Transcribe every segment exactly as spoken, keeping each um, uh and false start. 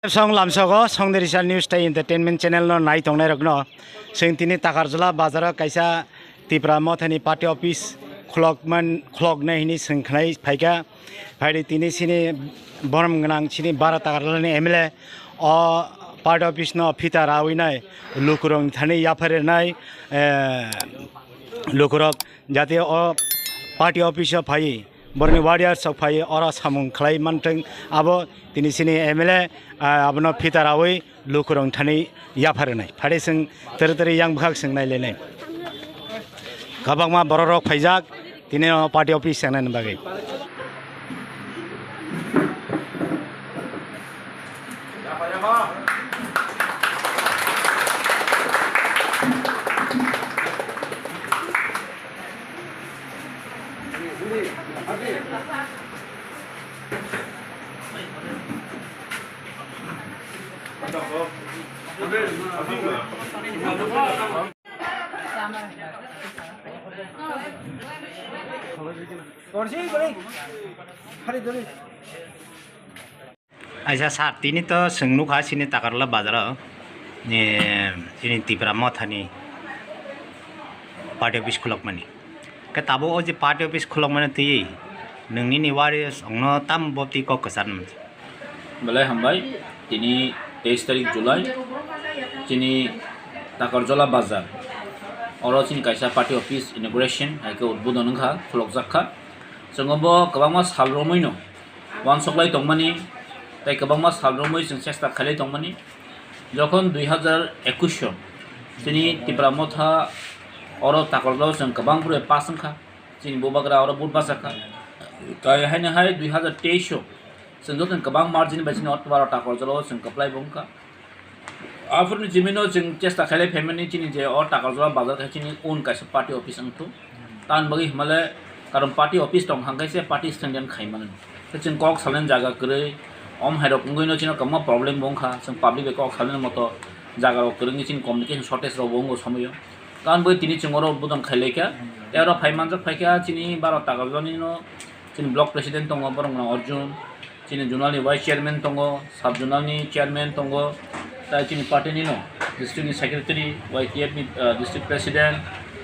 Song lamsogo Songderisa News tei Entertainment Channel no nai tongnai rokno, chwng tini Takarjala bazaro kaisa Tipra Mothani party office khulokman, khuloknai hini chwng khnai phaikha. Phaidi tini chini borom gwnang chini bara Takarjalani M L A o party office no phita rawi nai lukurok thani yaphar nai, eh, lukurok jate o party office o phai borokni warriors rok phai oro samung khlai mantwng abo tini chini M L A, ah, abono phita rawi lukurok thani yaphar nai. Phaidi chwng tere tere yang bwkhak chwng nai lenai. Kwbangma borok rok phaijak tini o party office changnani bagwi. Aisa sir, tini to chwng nukha chini Takarjala bazaro, eh, chini Tipra Mothani party office khulokmani. Khe tabuk o je party office khulokmani twi nwng nini warriors rokno tamo bobti kok kwcharmani? Belai hambai, tini teis tarik July, chini Takarjala bazar, oro chini kaisa party office inauguration, hai khe udbodon wngkha, khulokjak kha. Chwng bo kwbangma sal romwi no uansuklai tongmani, tei kwbangma sal romwi chwng chesta khailai tongmani. Jokhon dui hazar ekush o chini Tipra Motha oro Takarjala o chwng kwbang bwrwi pass wngkha, chini bubagra oro vote bachakha. Tei haino hai dui hazar teis o chwng joto kwbang margin bai chini o twaro Takarjala o chwng kwplai bo wngkha. Aphuruni jimino chwng chesta khailai phaimani chini je o Takarjala bazar khe chini own kaisa party office wngthung. Tamoni bagwi hwnmale karon party office tong hangkhe se party stand khaimani. Khe chwng kok salnani jaga kwrwi, om hairok wngwino chini kwbangma problem bo wngkha, chwng public bai kok salnani moto jagarok kwrwngwi chini communication shortage rok bo wngo somoyo. Tamoni bagwi tini chwng oro budon khailaikha. Tei oro phai manjak phaikha chini bara Takarjalani no chini block president tongo, borok no Arjun, chini zonal ni vice chairman tongo, sub zonal ni chairman tongo, tai chini party ni no district ni secretary, Y T F ni, ah, district president,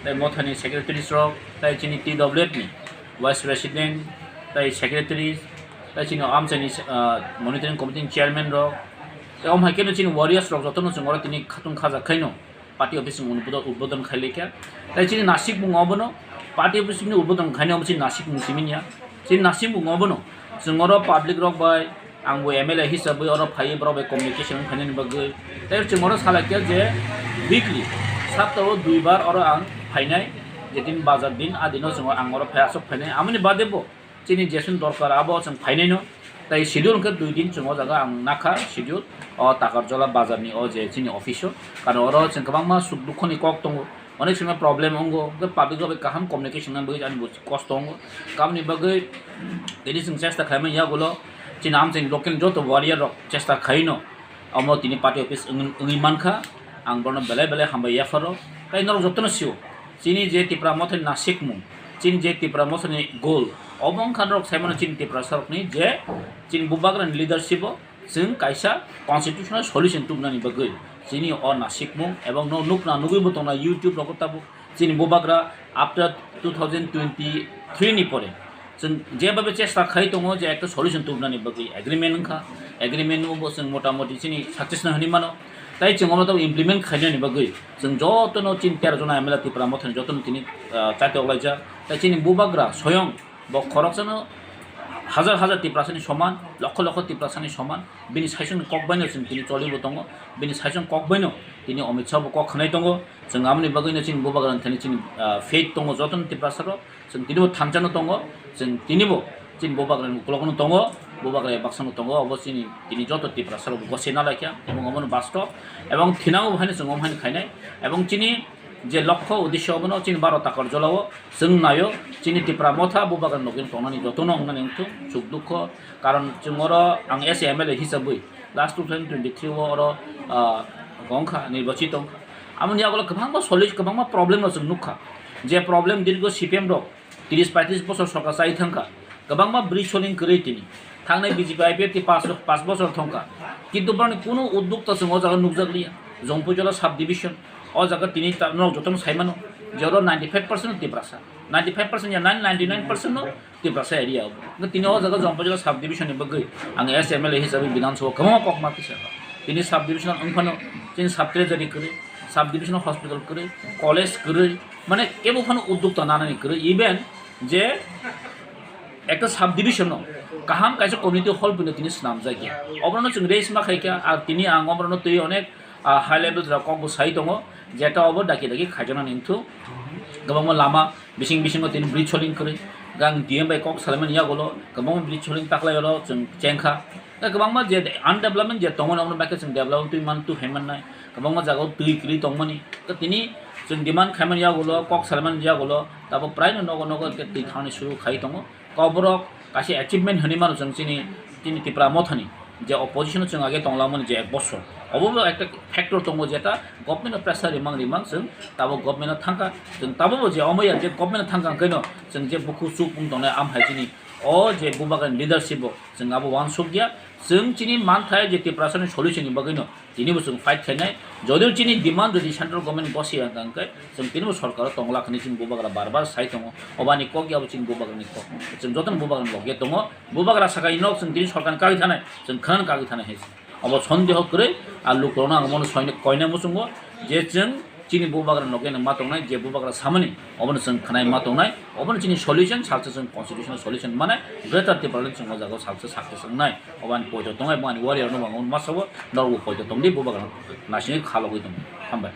tai Motha ni secretaries rok, tai chini T W F ni vice president, tai secretaries, tai chini amchai ni, ah, monitoring committee ni chairman rok, tai om hai khe no chini warriors rok joto no chwng oro tini khatung khajak khai no. Party office ni udbodon, udbodon khai laikha. Tai chini nasikmung obono, party office ni udbodon khainai obo chini nasikmung simi ya. Chini nasikmung obono, chwng oro public rok bai, ang bo M L A hisabwi oro phaiwi borok bai communication wng khainani bagwi. Tai chwng oro salaikha je weekly, saptao dui bar oro ang phainai, je din bazar din, a dino chwng ang oro phai aswk phainai. Amoni bade bo, chini jeswk dorkar abo chwng phainaino. Tai schedule hwnkhe dui din chwng o jaga ang nakha schedule o Takarjala bazar ni o je chini office o. Karon oro chwng kwbangma suk dukho ni kok tongo, onek somoi problem wngo, hwnkhe public rok bai kaham communication nang bagwi ani bo kosto wngo. Tamoni bagwi tini chwng chesta khlaimani yagulo chini amchaini local joto warrior rok chesta khaino. Omo tini party office wng-, wngwi mankha, ang bono belai belai hambai yapharo. Tai norok jotono sio, chini je Tipra Mothani nasikmung, chini je Tipra Mothani goal, obo wngkha norok saimano chini Tiprasarokni je chini bubagrani leadership o chwng kaisa constitutional solution tubunani bagwi chini o nasikmung ebong no nukna nugwi bo tongna YouTube rogo tabuk. Chini bubagra after two thousand twenty-three ni pore chwng jebabe chesta khai tongo je ekta solution tubunani bagwi agreement wngkha, agreement no bo chwng motamoti chini success no hinwi mano, tai chwng omo tabo implement khainani bagwi chwng jotono chini tero jona M L A Tipra Mothani jotono tini, ah, chati oklaijak, tai chini bubagra soyong bo khoroksano hajar hajar Tiprasani soman, lokho lokho Tiprasani soman, bini saisongni kok baino chwng tini cholibo tongo, bini saisong kok baino tini Amit Shah bo kok khnai tongo, chwng amoni bagwino chini bubagrani thani chini, ah, faith tongo jotono Tiprasarok, chwng tinibo thansa no tongo, chwng tinibo chini bubagrani ukulok no tongo, bubagra baksa no tongo, obo chini tini joto Tiprasarok bo gosena laikha, ebong omono bastob, ebong thinango bo haino chwng omo haino khainai, ebong chini je lokho uddesho obono chini baro Takarjala o chwng naio, chini Tipra Motha bubagra nogin tongnani jotono wngnani wngthung suk dukho, karon chwng oro ang as a M L A hisabwi last two thousand twenty-three o oro, ah, wngkha, nirbachito wngkha. Amoni yagulo kwbangma solution, kwbangma problem no chwng nukha, je problem dirgo C P M rok tris paitris bosor sorkar chai thangkha, kwbangma bridge soling kwrwi tini. Thangnai B J P I P F T pas, pas bochor thongkha. Kintu borokni kunu uddokta chwng o jaga nukjakliya. Jompuijala sub division, o jaga tini ta-, norok jotono saimano, je oro ninety five percent no Tiprasa. Ninety five percent ya nine, ninety nine percent no Tiprasa area o. Tini o jaga Jompuijala sub division ni bagwi ang as M L A hisabe Bidhan Sabha kwbangma kok ma kisa. Tini sub division wng phano chini sub treasury kwrwi, sub division hospital kwrwi, college kwrwi, mane kebo phano uddokta nanani kwrwi. Even je ekta sub division no kaham kaisa community hall pino tini swnamjak ya. Oborno chwng raise ma khaikha, ar tini ang oborno twi onek, ah, high level jora kokbo sai tongo, jeta obo daki daki khaijaknani wngthu. Kwbangma lama bising bisingo tini bridge holing kwrwi, gang D M bai kok salaimani yagulo kwbangma bridge holing taklai oro chwng chengkha. Tei kwbangma je undevelopment je tongmani oborno baikhe chwng development twi man, twi hai mannai. Kwbangma jagao twi kwrwi tongmani. Tei tini chwng demand khaimani yagulo, kok salaimani yagulo, tabo praino nogo nogo khe twi thangni suru khai tongo. Kokborok kaisa achievement hinwi mano chwng chini, chini Tipra Mothani je opposition o chwng age tonglamani je ek bosor. Obo bo ekta factor tongo, jeta government o pressure rimang rimang chwng tabo government o thangkha. Chwng tabo bo je omo ya je government o thangkha hwnkhe no chwng je bukhuk chuk wng tongnai, am hai chini o je Bubagrani leadership o chwng abo uansukya. Chwng chini manthai je Tiprasani solution ni bagwi no tini bo chwng fight khainai. Jodio chini demand jodi central government gosi ya hwnkhe chwng tini bo sorkar o tongla hwnwi chini Bubagra bar bar sai tongo. Obani kok ya bo chini Bubagrani kok. Chwng jotono Bubagrani loge tongo. Bubagra sakai nok chwng tini sorkar ni kagwi thanai, chwng khwnani kagwi thanai hai. Obo sondeho kwrwi, a lukurokno ang omono soino koina muchungo je chwng chini Bubagra nokeno ma tongnai, je Bubagra samani obono chwng khwnai ma tongnai, obono chini solution salsa chwng constitutional solution mane Greater Tipraland chwng o jaga o salsa success wngnai. Obo ani poito tongnai, bo ani warrior no bang masa o norok bo poito tongdi, Bubagra nasini khalogwi tongo. Hambai.